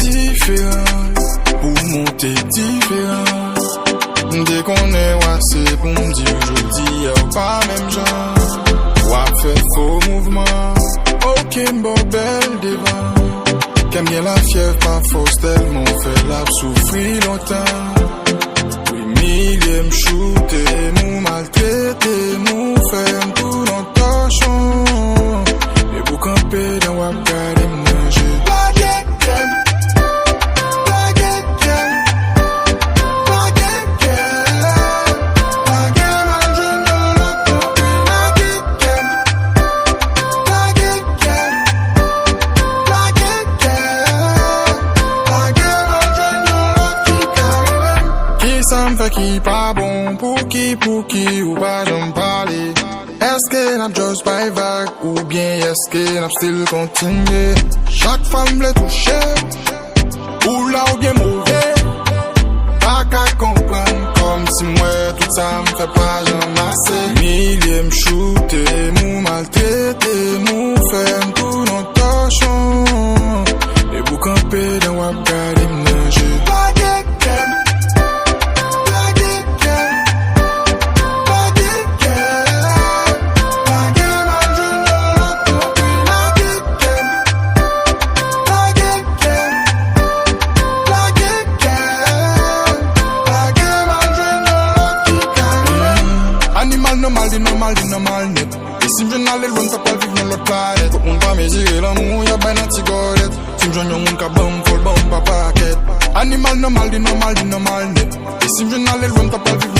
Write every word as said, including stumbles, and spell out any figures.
Diferan, pou monte diferan. M te konnen w ase pou m di w jodi a w pa menm jan. W ap fè fo mouvman. Oke, m ba w bèl devan. Kè m gen lafyèv pa fòs tèlman w fè l ap soufri lontan. Ou imilye m, choute m, ou maltrete m, ou fè m tou nan tòchon. Epi w kanpe dan w ap gade m nan je. Lage kè m, lage kè m, lage kè m. Lage m al jwenn yon lòt, tanpri, lage kè m, lage kè m, lage kè m. Lage m al jwenn yon lòt ki ka renmen m. Kisa m fè ki pa bon? Pouki, pouki ou pa janm pale? Èske n ap just bay vag oubyen èske n ap still kontinye? Chak fwa m vle touche ou la ou byen move. Pa ka konprann kòmsi m wè tout sa m fè pa janm ase. Imilye m, choute m, ou maltrete m, ou fè m tou nan tòchon. Epi w kanpe dan w ap gade m nan je. Lage kè m, lage kè m, lage kè m. Lage m al jwenn yon lòt, tanpri, lage kè m. Lage kè m, lage kè m. Lage m al jwenn yon lòt ki ka renmen m. Animal nòmal, li nòmal, li nòmal nèt. E si m jwenn ale lwen, m ta pral viv nan lòt planèt. Tout moun pa mezire lanmou y ap bay nan ti gòdèt. Si m jwenn yon moun k ap ban m fò l ban m pa pakèt. Animal nòmal, li nòmal, li nòmal nèt. E si m jwenn ale lwen, m ta pral viv